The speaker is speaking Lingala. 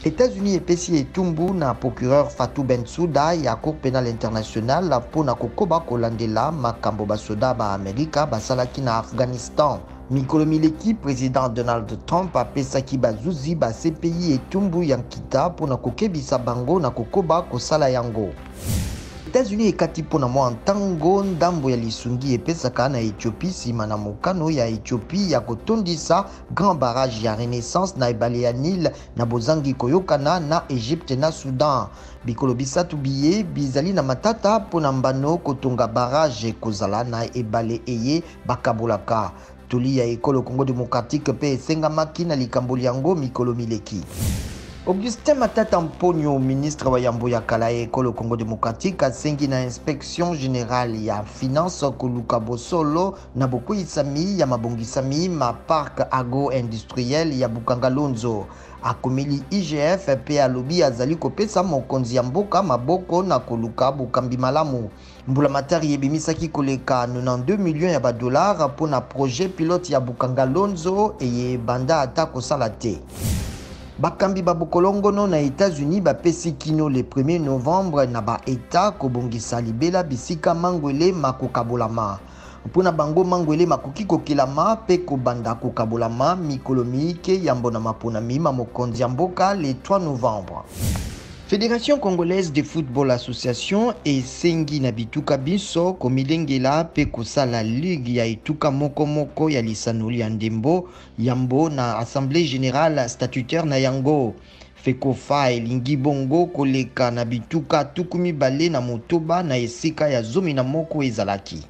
Etats-Unis epesi etumbu na procureur Fatou Bensouda ya Cour penale internationale mpo na kokoba kolandela makambo basoda ba Amerika basalaki na Afghanistan. Mikolo mileki, president Donald Trump apesaki bazuzi ba CPI etumbu ya nkita mpo na kokebisa bango na kokoba kosala yango. Etats-Unis ekati mpo na mwa ntango ndambo ya lisungi epesaka na Ethiopie nsima na mokano ya Ethiopie ya kotondisa grand barrage ya Renaissance na ebale ya Nil na bozangi koyokana na Egypte na Soudan. Bikolo bisatu biye bizali na matata mpo na mbano kotonga barrage kozala na ebale eye bakabolaka. Toli ya ekolo Congo democratique mpe esengamaki na likambo lyango mikolo mileki. Augustin Matata Mponyo, ministre wa yambo ya kala ya ekolo Congo democratique, asengi na inspection generale ya finance koluka bosolo na bokweyisami ya mabongisami ma parc agro-industriel ya Bukanga-Lonzo. Akomeli IGF mpe alobi azali kopesa mokonzi ya mboka maboko na koluka bokambi malamu. Mbulamatari ebimisaki koleka 92 millions ya ba dollars mpo na projet pilote ya Bukanga Lonzo eye ebanda ata kosala te. Bakambi ba bokolongono na Etats-Unis bapesi kino le 1er novembre na ba Etats kobongisa libela bisika mangwele makokabolama. Mpo na bango mangwele makoki kokelama mpe kobanda kokabolama mikolo miike yambo na maponami ma mokonzi ya mboka le 3 novembre. Federation congolaise de football association esengi na bituka binso komilengela mpe kosala ligue ya etuka moko moko ya lisano lya ndembo yambo na assemblee generale statutaire na yango. Fecofa elingi bongo koleka na bituka 26 na esika ya 11 ezalaki.